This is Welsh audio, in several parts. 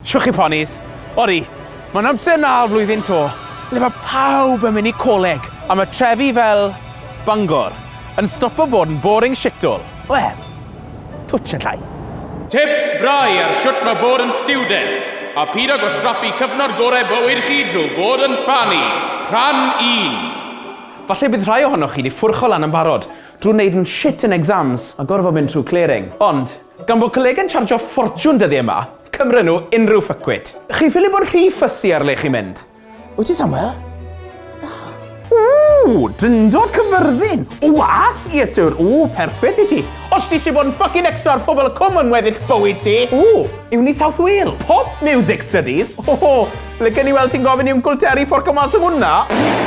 Shwch chi ponis? Odi, mae'n amser na o'r flwyddyn to, le mae pawb yn mynd i coleg, a mae trefi fel Bangor yn stopo bod yn boring shithole. Wel, twtsh yn llai. Tips brau ar shwt mae bod yn stiwdent, a pido gwastraffu cyfnod gorau bywyd chi drwy fod yn ffani. Rhan 1. Falle bydd rhai ohonoch chi 'di ffwrcho lan yn barod drwy wneud yn shit yn exams a gorfod mynd trwy clearing. Ond, gan bod colegau'n charjo ffortiwn dyddie 'ma, cymryn nhw unrhyw ffycwit. Chi ffili bod rhy fussy ar le chi'n mynd. Wyt ti Samuel? Na. Ww! Drindod Cyfyrddin! O a theatr! Ww, perffeth i ti! Os ti eisiau bod yn fucking extra ar Pobol y Cwm yn weddill bywyd ti! Ww, Uni South Wales! Pop Music Studies! Oho, licen i weld ti'n gofyn i Wncwl Terry fforco mas am hwnna!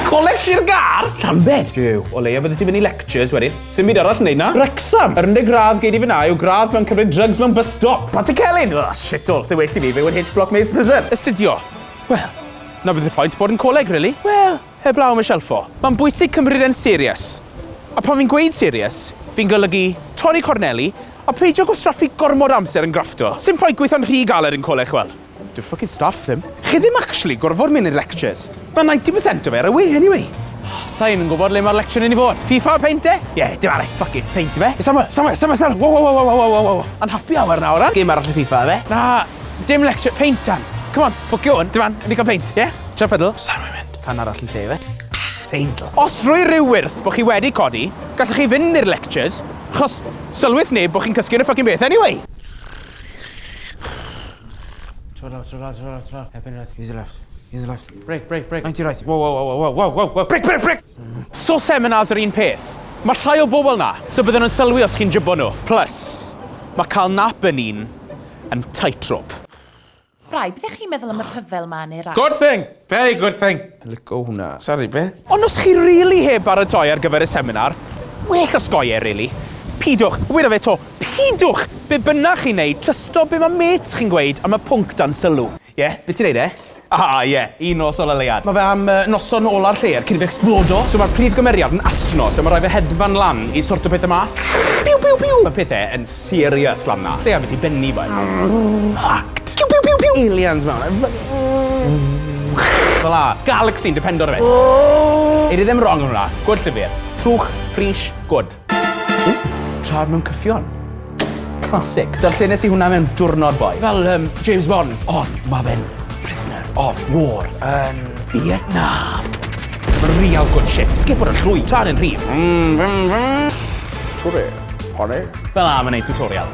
Coleg Sir Gâr! Llambed! Duw, o leia byddet ti'n mynd i lectures wedyn. Sim byd arall yn neud 'na. Wrecsam! Yr unig gradd gei di fyn 'na yw gradd mewn cymryd drugs mewn bus stop! Pantycelyn! Ugh, shithole, se well i fi fyw yn H-Block Maze Prison. Astudio. Wel, 'na beth yw'r point bod yn coleg, rili. Wel, heblaw am y shelffo. Mae'n bwysig cymryd e'n serious. A pan fi'n gweud serious, fi'n golygu torri corneli a peidio gwastraffu gormod o amser yn grafftio. Sim point gweithio'n rhy galed yn coleg, chwel. Dyw'r fucking staff ddim. Chi ddim actually gorfod mynd i'r lectures. Mae 90 percent o fe ar y we anyway. Sa i'n gwybod le mae'r lecture yn mynd i fod. FIFA a peint e? Ie, dim arall. Fuck it, peint ife? Samuel, Samuel, Samuel, Samuel, wow, wow, wow, wow, wow, wow. Unhappy hour nawr, an? Gêm arall o FIFA, ife? Na, dim lecture, peint, an. Come on, ffwcio hwn, dim an, ni cael peint, ie? Trio pedal. Sa'n mae'n mynd? Can arall yn lle, ife? Peint. Os drwy ryw wyrth bod chi wedi codi, gallwch chi fynd i'r lectures, achos sylwith neb bod chi'n cysgu yn y fucking beth anyway. Tro lawr, tro lawr, tro lawr, tro lawr. Erbyn right. Easy left. Easy left. Brake, brake, brake. 90 right. Whoa, whoa, whoa, whoa, whoa, whoa, whoa. Brake, brake, brake! So seminars yr un peth. Mae llai o bobl 'na, so bydden nhw'n sylwi os chi'n jybo nhw. Plus, mae cael nap yn un yn tightrope. Brai, beth ych chi'n meddwl am y rhyfel 'ma yn Iraq? Good thing! Very good thing! Lico hwnna. Sori, be? Ond os chi rili heb baratoi ar gyfer y seminar, well osgoi e rili. Pidwch, weda fe 'to, pidwch! Be bynnag chi'n neud, trysto be ma mêts chi'n gweud am y pwnc dan sylw. Ie, be ti'n neud e? Ah, ie, Un Nos Ola Leuad. Ma fe am yy noson ola'r lleuad cyn i fe ecsblodo. So ma'r prif gymeriad yn astronaut a ma raid fe hedfan lan i sorto pethe mas. Piw piw piw! Ma pethe yn serious lan 'na. Lleia fi 'di bennu boi. Fucked. Piw piw piw piw! Aliens mewn. Fel 'a. Galaxy'n dependo arno fe. Ei di ddim wrong yn hwnna. Good llyfr. Trwch, pris, good. Ww, Trad mewn cyffion. Classic. Darllenes i hwnna mewn diwrnod boi. Fel um, James Bond, ond ma fe'n prisoner of war yn Vietnam. Real good shit. Ti'n bod yn llwy, tra'n yn rhif. Sori, poni. Fel 'a mae'n neud tutorial.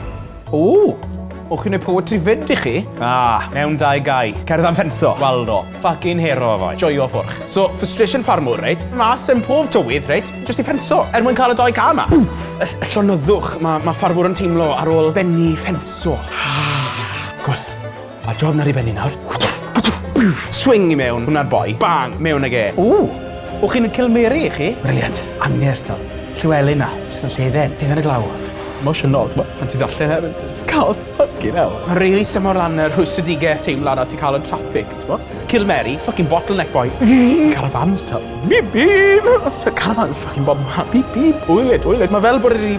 Ww! O chi'n neud poetry fyd i chi? Ah, mewn dau gau. Cerdd am ffenso. Waldo. Fucking hero foi. Joio ffwrch. So, frustration ffarmwr, reit? Mas yn pob tywydd, reit? Jyst i ffenso, er mwyn cael y doi ca 'ma. Y y llonyddwch ma' ma' ffarmwr yn teimlo ar ôl bennu ffenso. Good. Ma'r job 'na 'di bennu nawr. Swing i mewn, hwnna'r boi. Bang! Mewn ag e. Ww! O chi'n Cilmeri, 'ych chi? Brilliant. Angerdd, t'o'. Llywelyn 'na, jyst yn llefen. Llefen y glaw. Emosiynol, t'mo', pan ti'n darllen e, mae'n jyst cael, fucking hell. Mae'n rili symor lan y rhwystredigaeth teimlad a ti'n cael yn traffic, t'mo'. Cilmeri, fucking bottleneck boy. Caravans, t'o'. Beep, beep! Caravans, fucking bob man. Beep, beep. Oil it, oil it. Mae fel bod e wedi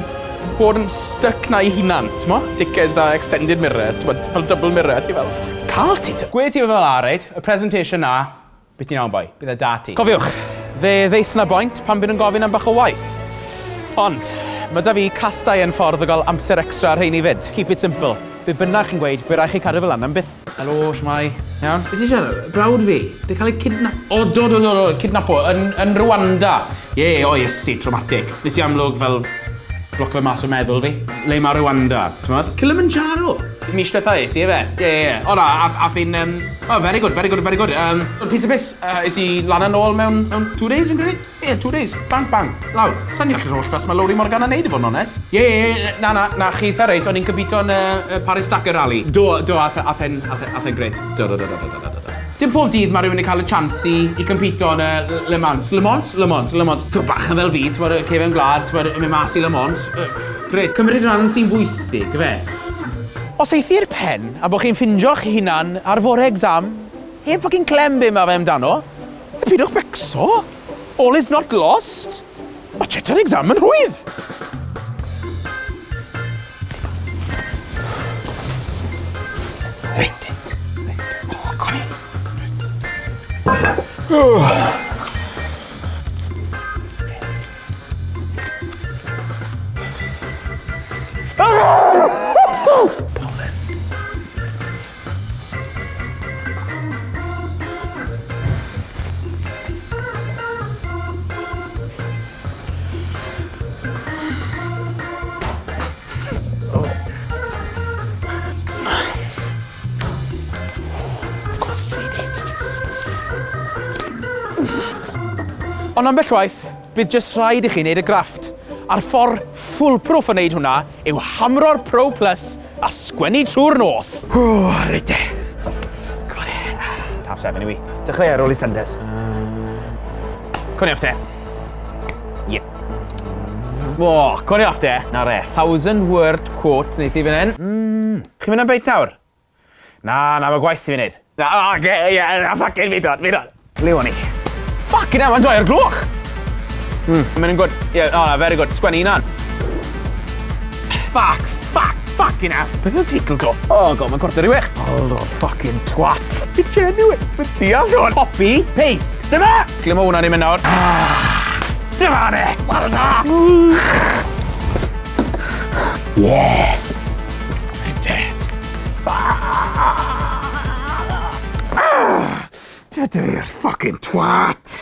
bod yn stuck na'i hunan, t'mo'? Dickheads 'da extended mirror, t'mod, fel double mirror, ti fel, cael ti, t'o'. Gwe ti fe fel 'a, reit, y presentation 'na, Bydd ti'n iawn boi, bydd e 'da ti. Cofiwch, fe ddeith 'na boint pan byd nhw'n gofyn am bach o waith. Ond, mae 'da fi cast iron ffordd o gael amser extra ar rheini 'fyd. Keep it simple. Be bynnag chi'n gweud, by' rai' chi cadw fe lan am byth. Helo, shwmae? Iawn? Be ti'n siarad? Brawd fi? 'Di cael ei kidnap... O, do, do, do, do, kidnapo, yn, yn Rwanda. Ie, o Iesu, traumatic. Nes i amlwg fel bloco fe mas o meddwl fi. Le mae Rwanda, t'mod? Kilimanjaro! Mis diwetha es i ife? Ie, ie, ie. O na, ath, ath fi'n... Um, oh, very good, very good, very good. Um, piece of piss, es i lan a nôl mewn, mewn two days fi'n credu? Ie, yeah, two days. Bang, bang, lawr. Sa'n deall yr holl ffas mae Lowri Morgan yn neud i fod yn onest. Ie, ie, ie, na, na, na, chi eitha reit, o'n i'n compito yn uh, Paris Dakar Rally. Do, do, ath, ath e'n, ath, ath e'n grêt. Do, do, do, do, do, do, do, do. Dim pob dydd mae rhywun yn cael y chance i, i compito yn y Le Mans. Le Mans? Le Mans, Le Mans. Ti'n bach yn fel fi, ti'n bod, cefen gwlad, ti'n bod, yn mynd mas i Le Mans. Grêt. Cymryd rhan sy'n bwysig, ife? Os eith i'r pen a bod chi'n ffindio'ch hunan ar fore exam, heb fucking clem be ma fe amdano, e pidwch becso. All is not lost. Ma chetan exam yn rhwydd! Reit. Ond ambell waith, bydd jyst rhaid i chi wneud y grafft. A'r ffordd foolproof o wneud hwnna yw hamro'r Pro Plus a sgwennu trwy'r nos. O, reit de. Come on in. Half seven i wi. Dechrau ar ôl i Sanders. Cwn i off te. Yeah. O, cwn i off te. Na re, 1000 word quote wneith i fan hyn. Mm. Chi'n mynd am beit nawr? Na, na, mae gwaith i fi wneud. Na, o, oce, ie, na, fucking fi dod, fi dod. Ble o'n i? Fucking hell, mae'n doi ar gloch! Mae'n yn good. Yeah, oh, na, very good. Sgwennu unan. Fuck, fuck, fucking hell. Beth yw'r teitl go? Oh god, mae'n cwarter i wech. Hold on, fucking twat. Fi genuine, mae'n deall hwn. Copy, paste. Dyma! Gle mae hwnna'n ei mynd nawr? Ah, dyma ne! Wel na! Yeah! Reit Dydw i'r fucking twat!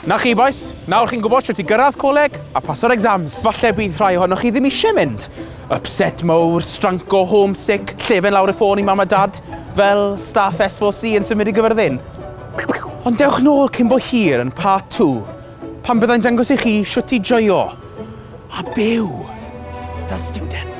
Na chi, boys. Nawr chi'n gwybod sut i gyrraedd coleg a paso'r exams. Falle bydd rhai ohonoch chi ddim eisiau mynd. Upset mowr, stranco, homesick, llefen lawr y ffôn i mam a dad, fel staff S4C yn symud i Gyfyrddin. Ond dewch nôl cyn bo hir yn part 2, pan byddai'n dangos i chi sut i joio a byw fel student.